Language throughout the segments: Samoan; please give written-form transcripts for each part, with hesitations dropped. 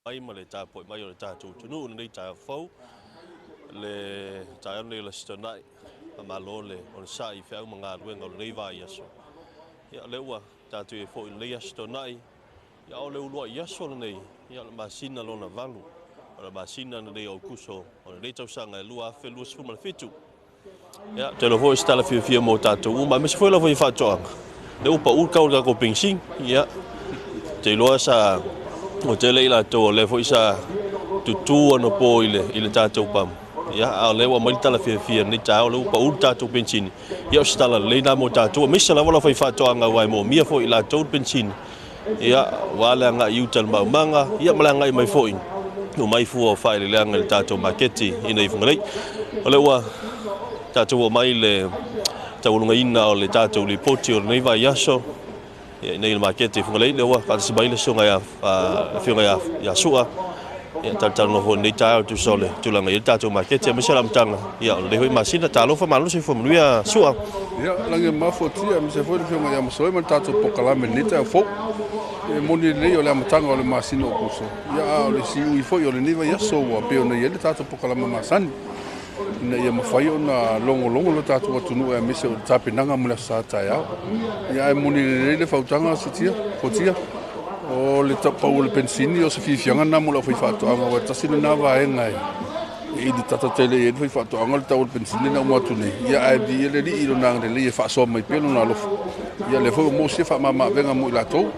Mai ma le tapuai mai o le tatou atunuu i lenei taeao fou, le taeao lenei o le Aso Toonai. Faamalo le onosai i feau ma galuega o lenei vaiaso. Ia, o lea ua tatou i ai foi i lenei Aso Toonai, ia, o le uluai aso lenei, ia, o le masina lona valu, o le masina lenei o Aokuso o lenei tausaga e 2027. Ia, ou te iloa foi o se tala fiafia mo tatou uma, aemaise foi le aufaifaatoaga, lea ua pau le tau o le tatou penisini. Ia, ou te iloa sa ua tele i latou o lea foi sa tutu anapo i le tatou pamu. Ia, a o lea ua aumai le tala fiafia i lenei taeao, lea ua pau le tatou penisini. Ia, o se tala lelei lena mo tatou, aemaise lava le aufaifaatoaga, aua e moomia foi e latou le penisini, ia, aua le agai i uta i le maumaga, ia ma le agai mai foi o mai fua o faaeleeleaga i le tatou maketi i nei Fugalei. O lea ua tatou oo mai le taualugaina o le tatou lipoti o lenei vaiaso ia, nei i le maketi i Fugalei, lea ua faatasi mai le susuga ia afioga ia Sua. Ia, talatalanoa foi lenei taeao e tusa o le tulaga i ai le tatou maketi, aemaise le amataga ia o lenei foi masina. Talofa, malo le soifua manuia, Sua. Ia, lagi e mafuatia, aemaise foi le afioga ia Masoe ma le tatou polokalame i lenei taeao fou. E moni lelei o le amataga o le masina o Aokuso, ia, a o le siui foi o lenei vaiaso ua pei ona i ai le tatou polokalame masani, ina ia mafai ona logologo lo tatou atunuu aemaise o le tapenaga mo le Aso Sa taeao. Ia, ae moni lelei le fautaga sitia, fotia, o le pau o le penisini o se fiafiaga lena mo le aufaifaatoaga, aua e tasi lena vaega e ili tata tele i ai le faifaatoaga, le tau o le penisini na uma atu nei. Ia, ae viia le Alii i lona agalelei e faasoa mai pea lona alofa. Ia, lea foi ua maua sia faamama-avega mo i latou,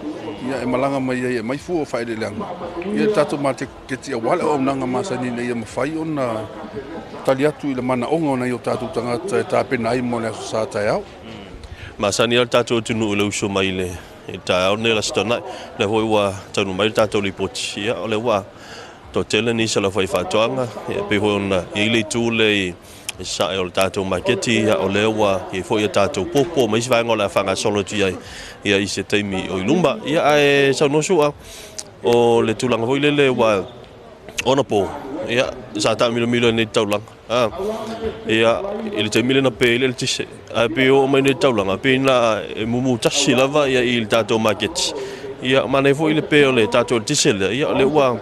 ia, e malaga mai ai e aumai fua o faaeleeleaga ia le tatou maketi aua le auaunaga masani, ina ia mafai ona tali atu i le manaoga o nai o tatou tagata e tapena ai mo le Aso Sa taeao. Masani lava le tatou atunuu i le usu mai i le taeao lenei o le Aso Toonai. O lea foi ua taunuu mai le tatou lipoti, ia, o lea ua toatele nisi o le aufaifaatoaga, ia, pei foi ona i ai le itu lea i sae o le tatou maketi, ia, o lea ua i ai foi a tatou popo ma isi vaega o le a faagasolo atu i ai, ia, i se taimi o i luma. Ia, ae saunoa Sua, o le tulaga foi lele ua ona po, ia, sa taamilomilo i nei taulaga. Ia, i le taimi lea na pe ai le eletise, ae pei oo mai nei taulaga, pei na e mumu tasi lava ia i le tatou maketi. Ia, manaia foi le pe o le tatou eletise lea, ia, o lea ua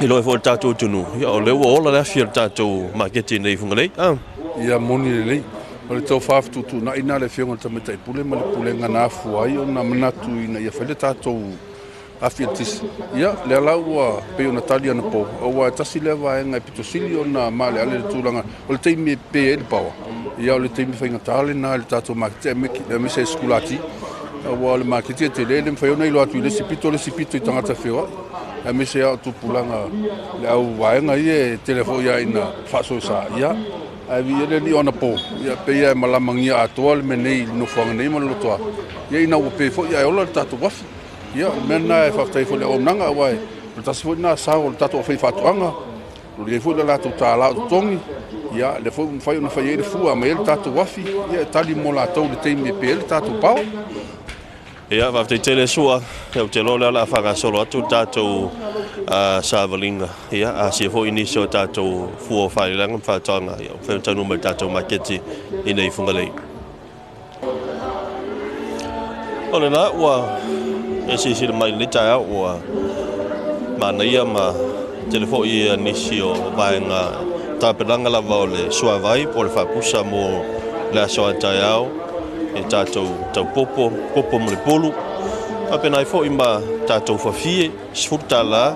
iloa foi le tatou atunuu, ia, o lea ua ola le afi o le tatou maketi nei i Fugalei. Ia, moni lelei. O le tofa fetuutuunai na le afioga i le Tamaitai Pule ma le Pulega na afua ai ona manatu ina ia fai le tatou afi eletise. Ia, lea la ua pei ona tali anapo, aua e tasi lea vaega e pito sili ona maaleale le tulaga o le taimi e pe ai le paoa. Ia, o le taimi faigata lena i le tatou maketi, aemaise i sikulati, aua o le maketi e tele, le mafai ona iloa atu i le isi pito le isi pito i tagata feoai, aemaise a o tupulaga le au vaega ia e tele foi lava ina faasoesa. Ia, ae viia le Alii o anapo, ia, pei e malamagia atoa le mea nei i le nofoaga nei ma le lotoa, ia, ina ua pe foi ae ola le tatou afi. Ia, o le mea lena e faafetai foi i le auaunaga, aua o le tasi foi lena sao o le tatou aufaifaatoaga, o le i ai foi le latou tālā o totogi. Ia, lea foi ua mafai ona fai ai le fua aumai ai le tatou afi, ia, e tali mo latou i le taimi e pe ai le tatou paoa. Ia, faafetai tele Sua. Ia, ou te iloa o lea o le a faagasolo atu le tatou savaliga. Ia, asia foi nisi o tatou fua o faaeleeleaga ma faatoaga, ia, ua mafai ona taunuu mai i le tatou maketi i nei Fugalei. O lena ua e silasila mai i lenei taeao, ua manaia ma tele foi nisi o vaega tapenaga lava o le suavai po o le faapusa mo le aso a taeao i tatou taupopo, popo ma le pulu. Faapena ai foi ma tatou fafie, $10,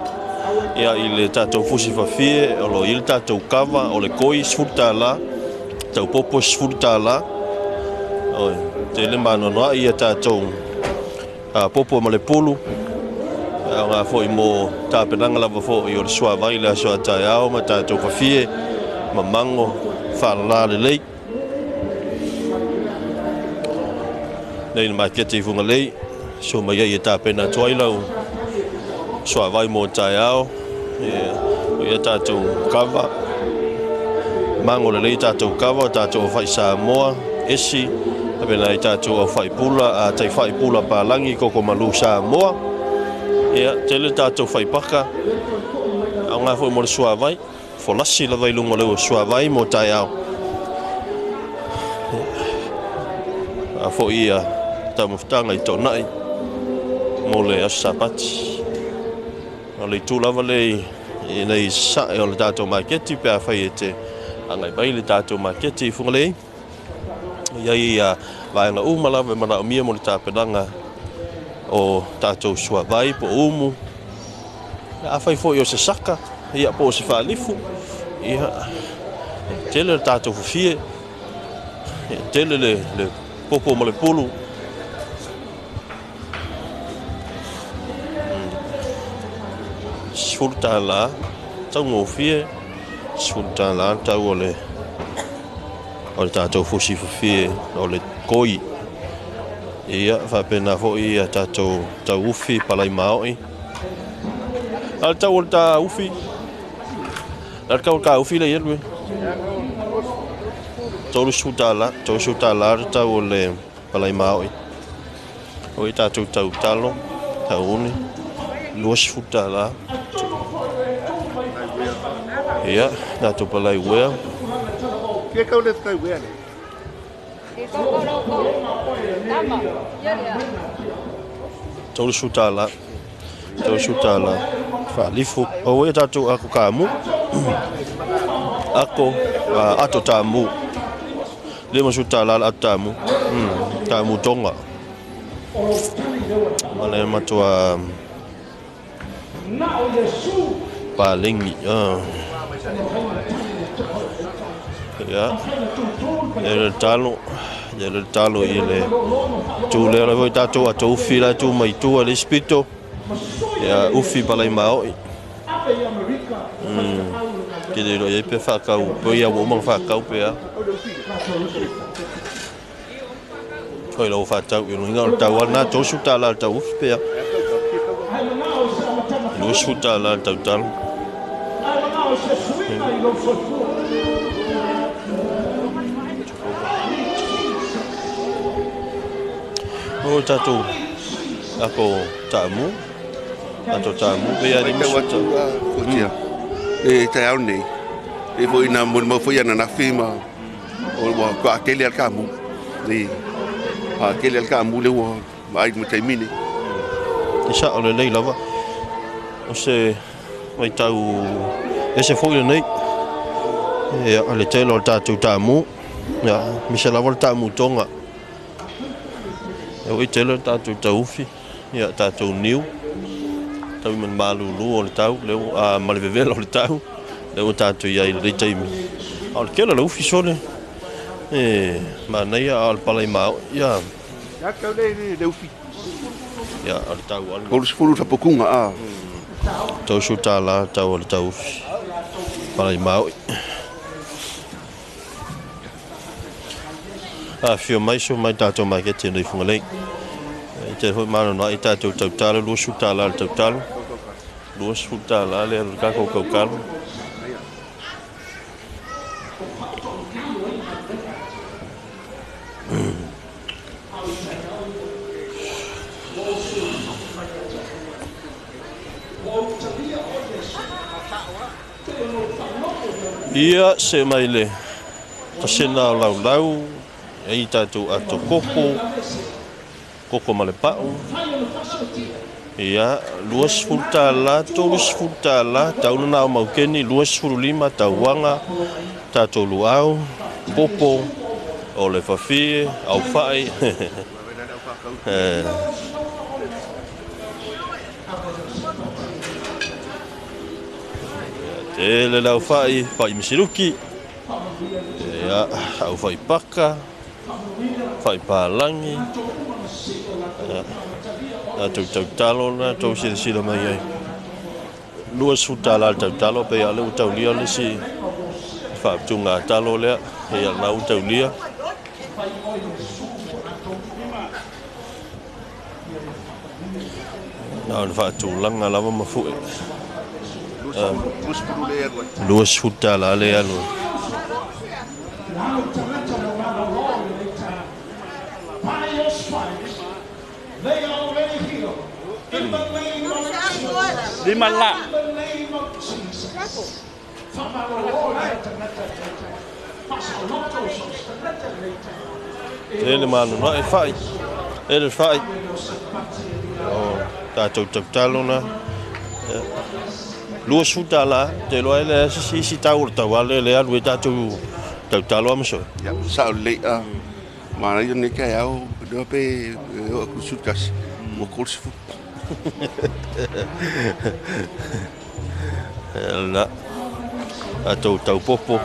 ia, i le tatou fusi fafie, o lo o i ai le tatou kava, o le koi $10, taupopo $10. Oi, tele ma anoanoai ia tatou popo ma le pulu, aoga foi mo tapenaga lava foi o le suavai le aso a taeao ma tatou fafie ma mago faalala lelei. Nei le maketi i Fugalei, so mai ai e tapena atu ai lau suavai mo taeao, ia, o ia tatou kava, mago lelei tatou kava, tatou aufai Samoa, esi, faapena ai tatou aufai pula, taifai pula palagi, koko malu Samoa. Ia, tele tatou faipaka, aoga foi mo le suavai, folasi lava i luga o le suavai mo taeao. A foi ia taumafataga i Toonai mo le Aso Sapati. O le itu lava lea i nei sae o le tatou maketi pe afai e te agai mai le tatou maketi i Fugalei. E i ai vaega uma lava e manaomia mo le tapenaga o tatou suavai po o umu. Afai foi o se saka, ia po o se faalifu, ia tele le tatou fafie, tele le popo ma le pulu. $10, taugofie, $10 tau o le tatou fusi fafie o le koi. Ia faapena foi ia tatou tauufi palai maoi. A le tau o le tauufi, a le tau o le tauufi le ielu e. $30, $30 le tau o le palai maoi. O i tatou tautalo, tauuni, $20. Ia, tatou palai uea. Ke kau le tai uea le? $30, $30, faalifu. O ia tatou ako kamu, ako ato tamu. $50 le ato tamu, tamu tonga. Ma le matua palengi. Ia, e le talo, e le talo i le tu lea foi tatou ato ufi la tu mai tua le spito. Ia ufi palai maoi. Ke le lo ia pe whakau, pe ia wo mang whakau pe a. Toi lau whatau, i runga o le tau ana, $30 le tau ufi pe a. $20 le tau talo. O tatou ako taamu, ato taamu pe ia ni atu kotia. E tai au nei. E foi na mo mo foi na fima o wa ka kele al kamu. Ni ha kele al kamu le wa ai mo tai mine. E sa o le lei lava. O se mai tau e se foi nei. E le tele o tatou taamu. Ya, mi se lava le taamu tonga. E oi tele tatou taufi, ia tatou niu, tau i malulu o le tau, leo a ma le vevela o le tau, leo tatou ia i le taimi. A o le kela le ufi sole, e manaia a o le palai mao, ia. Ia kau le le ufi. Ia, o le tau alu. O le sefulu tapokunga a. Tau $30 tau o le tau ufi, palai mao. A fio mai so mai tatou maketi nei Fugalei. E te foi mano na i tatou tautalo, $20 le tautalo. $20 le alu kako kaukalo. Ia se mai le tasena o laulau. E i tatou ato koko, koko ma le pau. Ia, $20, $30, tauna na o maukeni, 25, tauanga, tatou luau, popo, o le fafie, au whai. Tele lau whai, whai misiruki. Ia, au whai paka. Whai pālangi. Tatou tautalo na, tau silasila mai ai. $20 le tautalo, pe ia le ua taulia le si whaaptunga talo lea, ia na ua taulia. Na o le whaatulanga lava mafue. $20 le alu. Lima la. Tele manu na e whai. E le whai. O tātou tautalo na. $20, te loa ele si si tau o tau ale le alu e tātou tautalo amaso. Ia, sao lelei a. Manaia lenei taeao, lea pe oo atu i le 11, ua 30. La, tātou taupopo.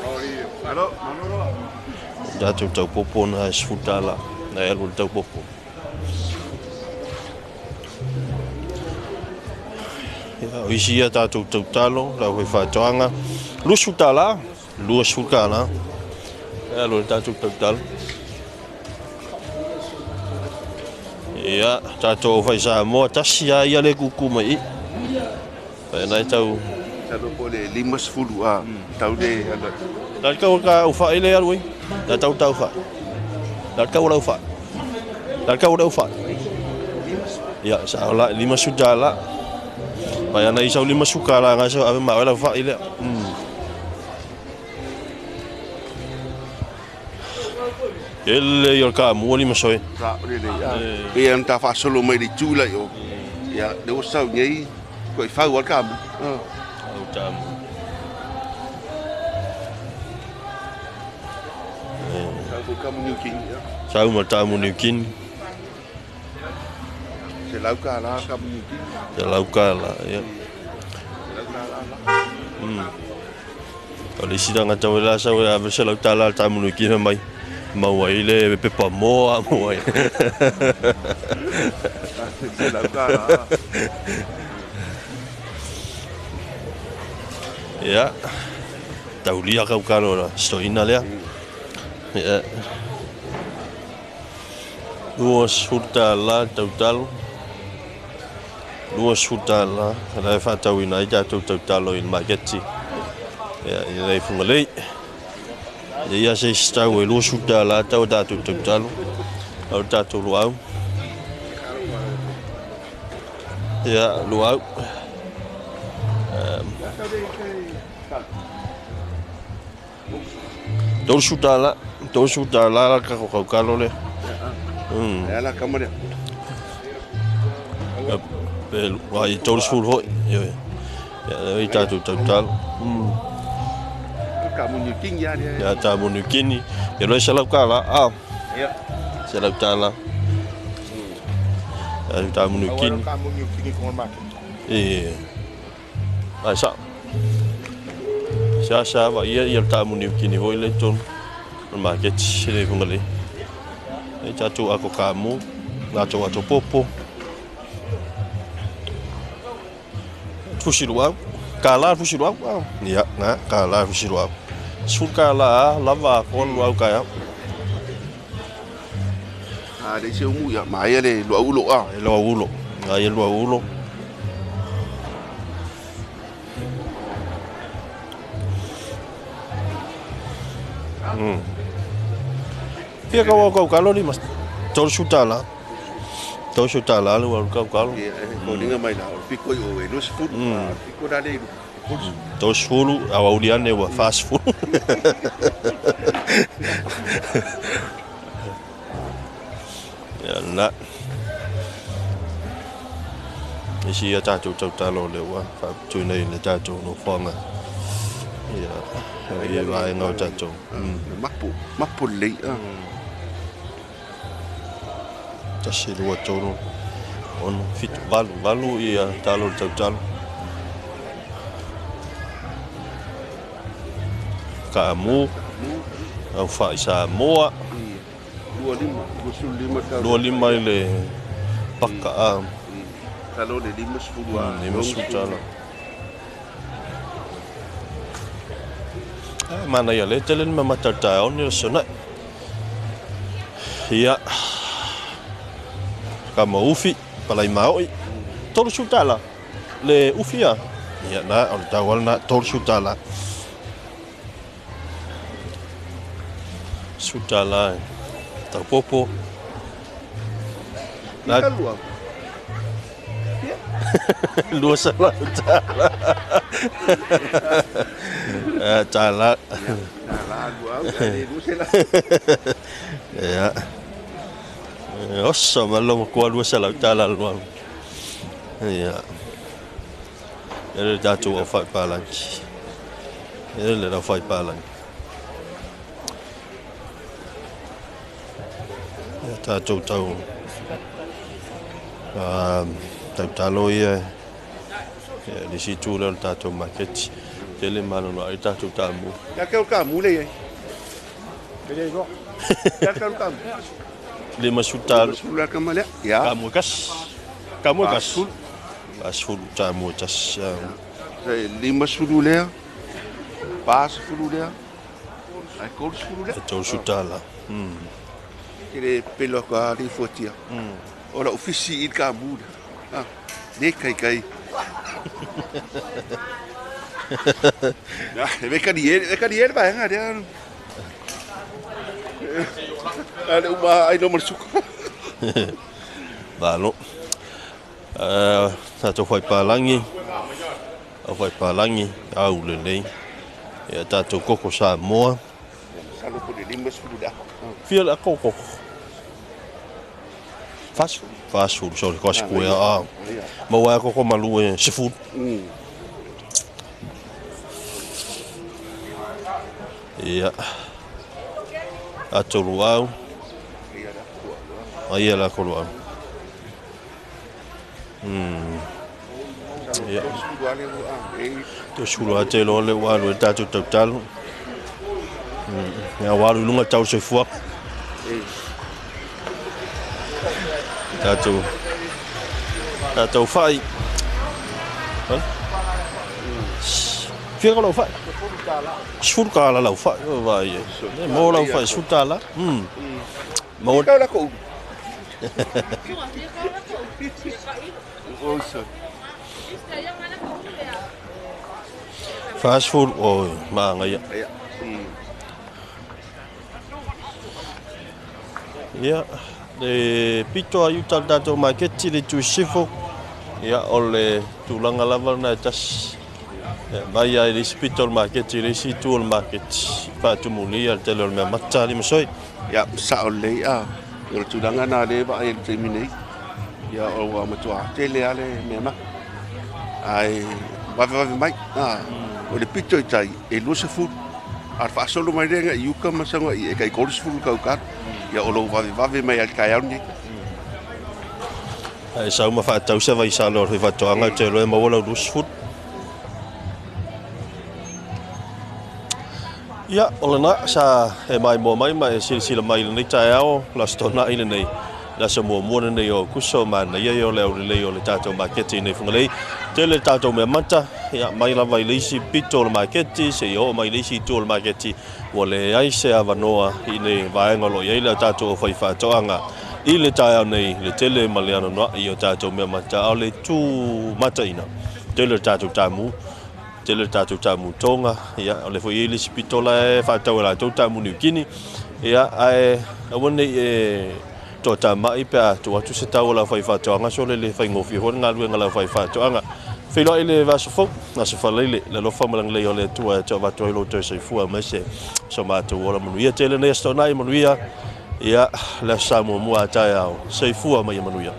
Tātou taupopo na e $10, na e alu le taupopo. Ia, o isi ia tātou tautalo, lau hoi whaatoanga. $20, $20. E alu le tātou tautalo. Ia, tātou whai Samoa, tasi a ia le kuku mai i. Whai nai tau... Talo po le 50 a, tau le... Nā kau ka au whai le alu i. Nā tau tau whai. Nā kau lau whai. Nā kau lau whai. Ia, sa o la, $50. Mai ana i sau 50 la, ngai sau ave ma lau whai lea. Ele i o ka mua ni masoe. Sa o le le ia. Pe an ta whaasolo mai le tū lai o. Ia, le o sau nei, ko i whau al ka mu. Au tā mu. Sau ko ka mu New Kini. Sau ma tā mu New Kini. Se lau ka la ka mu New Kini. Se lau ka la, ia. Se lau ka la la. O le isi tanga tau e la sau e ave se lau tā la tā mu New Kini mai. Maua i le pepa moa mua i. Se lau ka la. Ia. Taulia kau kalo la stoina lea. Ia. $20 tautalo. $20. La e whātauina ai tātou tautalo i le maketi. Ia, i lei fungalei. Ia ia se stau e $20 tau tātou tautalo. Au tātou luau. Ia, luau. $30, $30 la ka kaukalo le. E ala kamarea. Pe ai 30 hoi. Ia, ia i tātou tautalo. Ka mu New Kini ia. Ia tā mu New Kini. Ia loe se lau ka la. A. Ia. Se lau tā la. Ia tā mu New Kini. Ka mu New Kini ko market. E. Ai sa. Sa sa va ia ia tā mu New Kini hoi le tonu. O market se le funga le. E tātou ako ka mu. Ngā tau ato popo. Fusiru au. Ka la fusiru au. Ia, ngā, ka la fusiru au. Sful ka la, lava ko lu au ka ia. A le se umu ia, mai le lu au lo a. E lu au lo. Ngai lu au lo. Fia ka wau kau ni mas $30. $30 lu au kau kalo. Ia, ko ninga mai la, piko i o e 20. Piko la le 30, au auliane ua 40. Ia na. Isi ia tātou tautalo le ua, whaaputui nei le tātou no whanga. Ia, ia vai ngau tātou. Mapu, mapu lei. 1, 2, 3, 6, 7, 8 ia talo le tautalo. Ka amu, au whai Samoa. 25, 25 i le paka a. Talo le 50 a. 50 talo. Mana ia le tele ni mamata tae oni o sonai. Ia. Ka ma ufi, palai maoi. $30. Le ufi a. Ia na, o le tau ala na, $30. $10. Tau popo. Na lua. $200. Tala. Tala lua, le 200. Ia. Oso malo mo kwa 200 tala lua. Ia. E le tatou aufaipalagi. E le aufaipalagi. Ia tatou tau tautalo ia le isi itu lea o le tatou maketi. Tele malolo ai tatou tamu. Ia ke o ka mu le ai. Ia ke o ka mu. Le masuta. Sulu ka male. Ia. Ka mu kas. Ka mu kas. Asfulu tamu tas. Lima sulu lea. Pa sulu lea. Ai kol sulu lea. Tau sutala. Ke le pelo ka ri fotia. Ora ofisi i ka mu. Ah, ne kai kai. Ya, ve karier ba nga dia. Ale uma ai no marsuka. Valo. Tatou whaipalangi. Au whaipalangi au le nei. Ia tatou koko Samoa. Salo po de lima sulu da. Fia le koko. Fasfulu, sorry, ko asku ia a. Maua koko malu e seafood. Ia. Atolu au. Aia la kolu au. Ia. To sulu a te lo le walu e tatou tautalo. Ia walu lunga tau se fua. Tatou whai. Fia ka lau whai? Sfuru ka ala lau whai. O vai e. Mō lau whai, sfuru tāla. Mō. Kau la ko. Fast food, o maanga ia. Ia, le pito a iuta le tatou maketi le tuisifo. Ia, o le tulaga lava lena e tasi. Ia, mai ai le isi pito o le maketi, le isi itu o le maketi. Faatumulia le tele o le mea mata ali masoi. Ia, sao lelei a. O le tulaga na le vaai i le taimi nei. Ia, o ua matua tele a le mea mata. Ai, vave mai. O le pito i tai, e 20. A le faasolo mai lea i uka ma saga i e kai 30 kaukalo. Ia o lou vave mai al kai au nei. Ai sau ma faatau se vai salo o faatoaga te loe maua lau 20. Ia, o lena sa e mai moa mai ma e silasila mai lenei taeao, le Aso Toonai lenei, le aso muamua lenei o Kuso manaia ia o le aulelei o le tatou maketi nei Fugalei. Tele le tatou mea mata, ia mai lava i le isi pito o le maketi, se i oo mai le isi itu o le maketi, ua leai se avanoa i le vaega o lo o i ai le tatou faifaatoaga. I le taeao nei, le tele ma le anoanoai o tatou mea mata, a o le itu mataina, tele le tatou tamu, tele le tatou tamu tonga, ia, o le foi i le isi pito la e faatau e latou tamu Niukini, ia, ae aua nei e toatamai pe a tuu atu se tau o lau faifaatoaga, so le le faigofie foi le galuega lau faifaatoaga. Feiloai le vaiaso fou, aso Faraile, le alofa ma le agalelei o le Atua e toavatu ai lo outou soifua aemaise so matou ola manuia. Tele nei Aso Toonai manuia, ia, le aso Sa muamua a taeao, soifua ma ia manuia.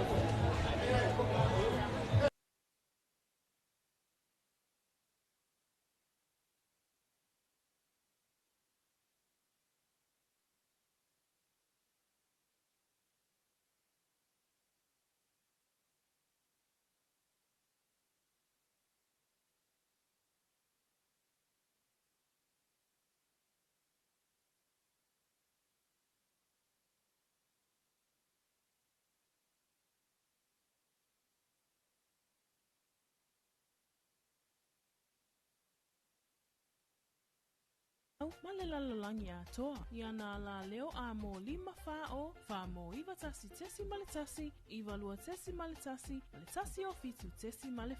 Ma le lalolagi atoa. Ia nā lā leo a mō 5 4 o 4 mō 9 1 1 9 2 1 1 o 7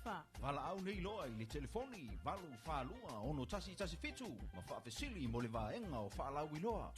4. Valaau nei loa i le telefoni 842 6117 ma faafesili mo le vaega o faalauiloa.